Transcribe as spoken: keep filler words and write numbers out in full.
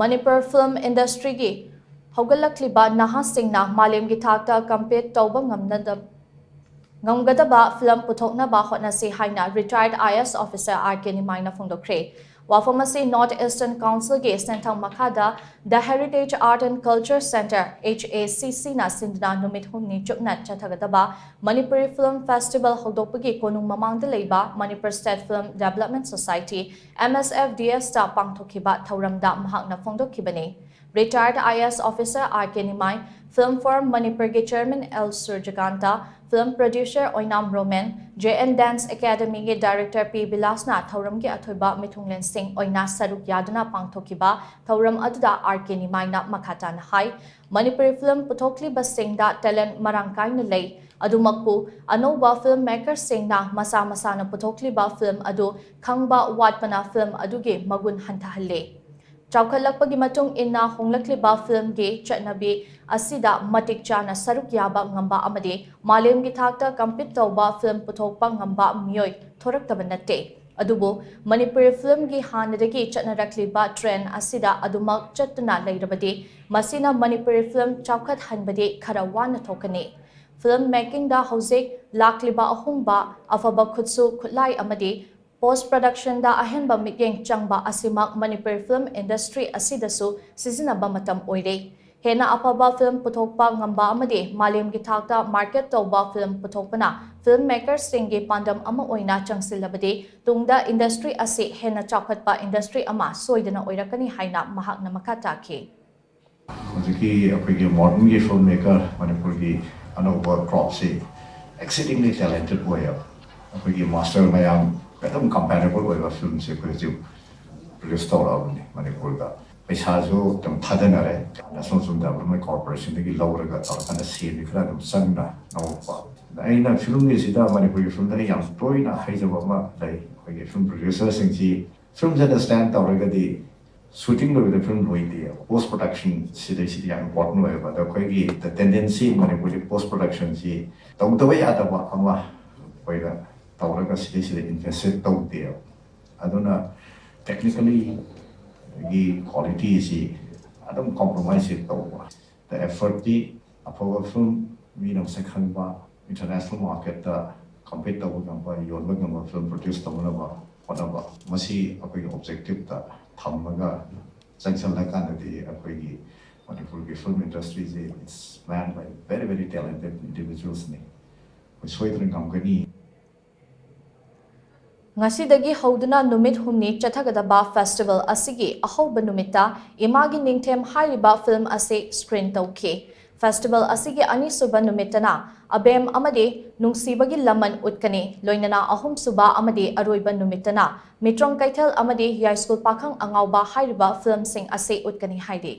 Manipur film ꯏꯟꯗꯁꯇ꯭ꯔꯤꯒꯤ ꯍꯧꯒꯠꯂꯛꯂꯤꯕ ꯅꯍꯥꯁꯤꯡꯅ ꯃꯥꯂꯦꯝꯒꯤ ꯊꯥꯛꯇ ꯀꯝꯄꯤꯠ ꯇꯧꯕ ꯉꯝꯅꯗ-, ꯉꯝꯒꯗꯕ ꯐꯤꯂꯝ ꯄꯨꯊꯣꯛꯅꯕ ꯍꯣꯠꯅꯁꯤ ꯍꯥꯏꯅ ꯔꯤꯇꯥꯌꯔꯗ I A S officer R ꯀꯦ ꯅꯤꯃꯥꯏꯅ ꯐꯣꯡꯗꯣꯛꯈ꯭ꯔꯦ꯫ ꯋꯥꯐꯝ ꯑꯁꯤ ꯅꯣꯔꯠ ꯏꯁꯇꯔꯟ ꯀꯥꯎꯟꯁꯤꯜꯒꯤ ꯁꯦꯟꯊꯪ ꯃꯈꯥꯗ The Heritage Art and Culture Centre, H A C C ꯅ ꯁꯤꯟꯗꯨꯅ ꯅꯨꯃꯤꯠ ꯍꯨꯝꯅꯤ ꯆꯨꯞꯅ ꯆꯠꯊꯒꯗꯕ ꯃꯅꯤꯄꯨꯔꯤ ꯐꯤꯂꯝ ꯐꯦꯁꯇꯤꯚꯦꯜ ꯍꯧꯗꯣꯛꯄꯒꯤ ꯀꯣꯅꯨꯡ ꯃꯃꯥꯡꯗ ꯂꯩꯕ Manipur state film development society, M S F D S ꯇ ꯄꯥꯡꯊꯣꯛꯈꯤꯕ ꯊꯧꯔꯝꯗ ꯃꯍꯥꯛꯅ ꯐꯣꯡꯗꯣꯛꯈꯤꯕꯅꯤ꯫ ꯔꯤꯇꯥꯌꯔꯗ I A S officer R K Nimai, film forum ꯃꯅꯤꯄꯨꯔꯒꯤ chairman L Surjakanta, film producer Oinam Romen, J N dance ꯑꯦꯀꯥꯗꯃꯤꯒꯤ ꯗꯥꯏꯔꯦꯛꯇꯔ ꯄꯤ ꯕꯤꯂꯥꯁꯅ ꯊꯧꯔꯝꯒꯤ ꯑꯊꯣꯏꯕ ꯃꯤꯊꯨꯡꯂꯦꯟꯁꯤꯡ ꯑꯣꯏꯅ ꯁꯔꯨꯛ ꯌꯥꯗꯨꯅ ꯄꯥꯡꯊꯣꯛꯈꯤꯕ ꯊꯧꯔꯝ ꯑꯗꯨꯗ ꯑꯥꯔ ꯀꯦ ꯅꯤꯃꯥꯏꯅ ꯃꯈꯥ ꯇꯥꯅ ꯍꯥꯏ, ꯃꯅꯤꯄꯨꯔꯤ ꯐꯤꯂꯝ ꯄꯨꯊꯣꯛꯂꯤꯕꯁꯤꯡꯗ ꯇꯦꯂꯦꯟ ꯃꯔꯥꯡ ꯀꯥꯏꯅ ꯂꯩ꯫ ꯑꯗꯨꯃꯛꯄꯨ ꯑꯅꯧꯕ ꯐꯤꯂꯝ ꯃꯦꯀꯔꯁꯤꯡꯅ ꯃꯁꯥ ꯃꯁꯥꯅ ꯄꯨꯊꯣꯛꯂꯤꯕ ꯐꯤꯂꯝ ꯑꯗꯨ ꯈꯪꯕ ꯋꯥꯠꯄꯅ ꯐꯤꯂꯝ ꯑꯗꯨꯒꯤ ꯃꯒꯨꯟ ꯍꯟꯊꯍꯜꯂꯤ꯫ ꯆꯥꯎꯈꯠꯂꯛꯄꯒꯤ ꯃꯇꯨꯡ ꯏꯟꯅ ꯍꯣꯡꯂꯛꯂꯤꯕ ꯐꯤꯂꯝꯒꯤ ꯆꯠꯅꯕꯤ ꯑꯁꯤꯗ ꯃꯇꯤꯛ ꯆꯥꯅ ꯁꯔꯨꯛ ꯌꯥꯕ ꯉꯝꯕ ꯑꯃꯗꯤ ꯃꯥꯂꯦꯝꯒꯤ ꯊꯥꯛꯇ ꯀꯝꯄꯤꯠ ꯇꯧꯕ ꯐꯤꯂꯝ ꯄꯨꯊꯣꯛꯄ ꯉꯝꯕ ꯃꯤꯑꯣꯏ ꯊꯣꯔꯛꯇꯕ ꯅꯠꯇꯦ꯫ ꯑꯗꯨꯕꯨ ꯃꯅꯤꯄꯨꯔꯤ ꯐꯤꯂꯝꯒꯤ ꯍꯥꯟꯅꯗꯒꯤ ꯆꯠꯅꯔꯛꯂꯤꯕ ꯇ꯭ꯔꯦꯟ ꯑꯁꯤꯗ ꯑꯗꯨꯃꯛ ꯆꯠꯇꯨꯅ ꯂꯩꯔꯕꯗꯤ ꯃꯁꯤꯅ ꯃꯅꯤꯄꯨꯔꯤ ꯐꯤꯂꯝ ꯆꯥꯎꯈꯠꯍꯟꯕꯗꯤ ꯈꯔ ꯋꯥꯅ ꯊꯣꯛꯀꯅꯤ꯫ ꯐꯤꯂꯝ ꯃꯦꯀꯤꯡꯗ ꯍꯧꯖꯤꯛ ꯂꯥꯛꯂꯤꯕ ꯑꯍꯣꯡꯕ, ꯑꯐꯕ ꯈꯨꯠꯁꯨ ꯈꯨꯠꯂꯥꯏ ꯑꯃꯗꯤ ꯄꯣꯁ ꯄ꯭ꯔꯗꯛꯁꯟꯗ ꯑꯍꯦꯟꯕ ꯃꯤꯠꯌꯦꯡ ꯆꯪꯕ ꯑꯁꯤꯃꯛ ꯃꯅꯤꯄꯨꯔꯤ ꯐꯤꯂꯝ ꯏꯟꯗꯁꯇ꯭ꯔꯤ ꯑꯁꯤꯗꯁꯨ ꯁꯤꯖꯤꯟꯅꯕ ꯃꯇꯝ ꯑꯣꯏꯔꯦ꯫ ꯍꯦꯟꯅ ꯑꯐꯕ ꯐꯤꯂꯝ ꯄꯨꯊꯣꯛꯄ ꯉꯝꯕ ꯑꯃꯗꯤ ꯃꯥꯂꯦꯝꯒꯤ ꯊꯥꯛꯇ ꯃꯥꯔꯀꯦꯠ ꯇꯧꯕ ꯐꯤꯂꯝ ꯄꯨꯊꯣꯛꯄꯅ ꯐꯤꯂꯝ ꯃꯦꯀꯔꯁꯤꯡꯒꯤ ꯄꯥꯟꯗꯝ ꯑꯃ ꯑꯣꯏꯅ ꯆꯪꯁꯤꯜꯂꯕꯗꯤ ꯇꯨꯡꯗ ꯏꯟꯗꯁꯇ꯭ꯔꯤ ꯑꯁꯤ ꯍꯦꯟꯅ ꯆꯥꯎꯈꯠꯄ ꯏꯟꯗꯁꯇ꯭ꯔꯤ ꯑꯃ ꯁꯣꯏꯗꯅ ꯑꯣꯏꯔꯛꯀꯅꯤ ꯍꯥꯏꯅ ꯃꯍꯥꯛꯅ ꯃꯈꯥ ꯇꯥꯈꯤ꯫ ꯍꯧꯖꯤꯛꯀꯤ ꯑꯩꯈꯣꯏꯒꯤ ꯃꯣꯗꯔꯟꯒꯤ ꯐꯤꯜꯝ ꯃꯦꯀꯔ ꯃꯅꯤꯄꯨꯔꯒꯤ ꯑꯅꯧꯕ ꯀ꯭ꯔꯣꯞꯁꯤ exceedingly talented ꯑꯣꯏꯌꯦꯕ꯫ ꯑꯩꯈꯣꯏꯒꯤ ꯃꯥꯁꯇꯔ ꯃꯌꯥꯝ ꯑꯗꯨꯝ ꯀꯝꯄꯦꯔꯦꯕꯜ ꯑꯣꯏꯕ ꯐꯤꯜꯝꯁꯦ ꯑꯩꯈꯣꯏ ꯍꯧꯖꯤꯛ ꯄ꯭ꯔꯣꯗ꯭ꯌꯨꯁ ꯇꯧꯔꯛꯑꯕꯅꯤ ꯃꯅꯤꯄꯨꯔꯗ꯫ ꯄꯩꯁꯥꯁꯨ ꯑꯗꯨꯝ ꯊꯥꯗꯅꯔꯦ, ꯅꯦꯁꯅꯦꯜ ꯐꯤꯜꯝ ꯗꯦꯕꯂꯞꯃꯦꯟ ꯀꯣꯔꯄꯣꯔꯦꯁꯟꯗꯒꯤ ꯂꯧꯔꯒ ꯇꯧꯔꯀꯥꯟꯗ ꯁꯦꯜꯗꯤ ꯈꯔ ꯑꯗꯨꯝ ꯆꯪꯅ ꯉꯝꯃꯛꯄ꯫ ꯑꯩꯅ ꯐꯤꯜꯝꯒꯤꯁꯤꯗ ꯃꯅꯤꯄꯨꯔꯒꯤ ꯐꯤꯜꯝꯗ ꯑꯩ ꯌꯥꯝ ꯇꯣꯏꯅ ꯍꯥꯏꯖꯕ ꯑꯃ ꯂꯩ, ꯑꯩꯈꯣꯏꯒꯤ ꯐꯤꯜꯝ ꯄ꯭ꯔꯣꯗ꯭ꯌꯨꯁꯔꯁꯤꯡꯁꯤ ꯐꯤꯜꯝꯁꯦ ꯑꯟꯗꯔꯁꯇꯦꯟ ꯇꯧꯔꯒꯗꯤ ꯁꯨꯇꯤꯡ ꯂꯣꯏꯕꯗ ꯐꯤꯜꯝ ꯂꯣꯏꯗꯦꯕ꯫ ꯄꯣꯁ ꯄ꯭ꯔꯗꯛꯁꯟ ꯁꯤꯗꯩꯁꯤꯗꯤ ꯌꯥꯝ ꯏꯝꯄꯣꯔꯇꯦꯟ ꯑꯣꯏꯌꯦꯕ꯫ ꯑꯗꯣ ꯑꯩꯈꯣꯏꯒꯤ the tendency ꯃꯅꯤꯄꯨꯔꯗꯤ ꯄꯣꯁ ꯄ꯭ꯔꯗꯛꯁꯟꯁꯤ ꯇꯧꯗꯕ ꯌꯥꯗꯕ ꯑꯃ ꯑꯣꯏꯅ ꯇꯧꯔꯒ ꯁꯤꯗꯩꯁꯤꯗ ꯏꯟꯚꯦꯁꯇꯦꯠ ꯇꯧꯗꯦꯕ꯫ ꯑꯗꯨꯅ ꯇꯦꯛꯅꯤꯀꯦꯜꯂꯤ ꯒꯤ ꯀ꯭ꯋꯥꯂꯤꯇꯤꯁꯤ ꯑꯗꯨꯝ ꯀꯣꯝꯄ꯭ꯔꯣꯃꯥꯏꯁ ꯍꯦꯛ ꯇꯧꯕ꯫ The effort ꯇꯤ ꯑꯐꯕ ꯐꯤꯂꯝ ꯃꯤꯅ ꯃꯁꯛ ꯈꯪꯕ, ꯏꯟꯇꯔꯅꯦꯁꯅꯦꯜ ꯃꯥꯔꯀꯦꯠꯇ ꯀꯝꯄꯤꯠ ꯇꯧꯕ ꯉꯝꯕ, ꯌꯣꯟꯕ ꯉꯝꯕ ꯐꯤꯂꯝ ꯄ꯭ꯔꯣꯗ꯭ꯌꯨꯁ ꯇꯧꯅꯕ ꯍꯣꯠꯅꯕ, ꯃꯁꯤ ꯑꯩꯈꯣꯏꯒꯤ ꯑꯣꯕꯖꯦꯛꯇꯤꯞꯇ ꯊꯝꯃꯒ ꯆꯪꯁꯤꯜꯂꯀꯥꯟꯗꯗꯤ ꯑꯩꯈꯣꯏꯒꯤ ꯃꯅꯤꯄꯨꯔꯒꯤ film ꯏꯟꯗꯁꯇ꯭ꯔꯤꯁꯦ is manned by very, very talented individuals ꯅꯤ꯫ ꯑꯩꯈꯣꯏ ꯁꯣꯏꯗꯅ ꯉꯝꯒꯅꯤ꯫ ꯉꯁꯤꯗꯒꯤ ꯍꯧꯗꯨꯅ ꯅꯨꯃꯤꯠ ꯍꯨꯝꯅꯤ ꯆꯠꯊꯒꯗꯕ ꯐꯦꯁꯇꯤꯚꯦꯜ ꯑꯁꯤꯒꯤ ꯑꯍꯧꯕ ꯅꯨꯃꯤꯠꯇ ꯏꯃꯥꯒꯤ ꯅꯤꯡꯊꯦꯝ ꯍꯥꯏꯔꯤꯕ ꯐꯤꯂꯝ ꯑꯁꯤ ꯁ꯭ꯀ꯭ꯔꯤꯟ ꯇꯧꯈꯤ꯫ ꯐꯦꯁꯇꯤꯚꯦꯜ ꯑꯁꯤꯒꯤ ꯑꯅꯤꯁꯨꯕ ꯅꯨꯃꯤꯠꯇꯅ ꯑꯕꯦꯝ ꯑꯃꯗꯤ ꯅꯨꯡꯁꯤꯕꯒꯤ ꯂꯃꯟ ꯎꯠꯀꯅꯤ꯫ ꯂꯣꯏꯅꯅ ꯑꯍꯨꯝꯁꯨꯕ ꯑꯃꯗꯤ ꯑꯔꯣꯏꯕ ꯅꯨꯃꯤꯠꯇꯅ ꯃꯤꯇ꯭ꯔꯣꯡ ꯀꯩꯊꯦꯜ ꯑꯃꯗꯤ ꯌꯥꯏꯁ꯭ꯀꯨꯜ ꯄꯥꯈꯪ ꯑꯉꯥꯎꯕ ꯍꯥꯏꯔꯤꯕ ꯐꯤꯂꯝꯁꯤꯡ ꯑꯁꯤ ꯎꯠꯀꯅꯤ ꯍꯥꯏꯔꯤ꯫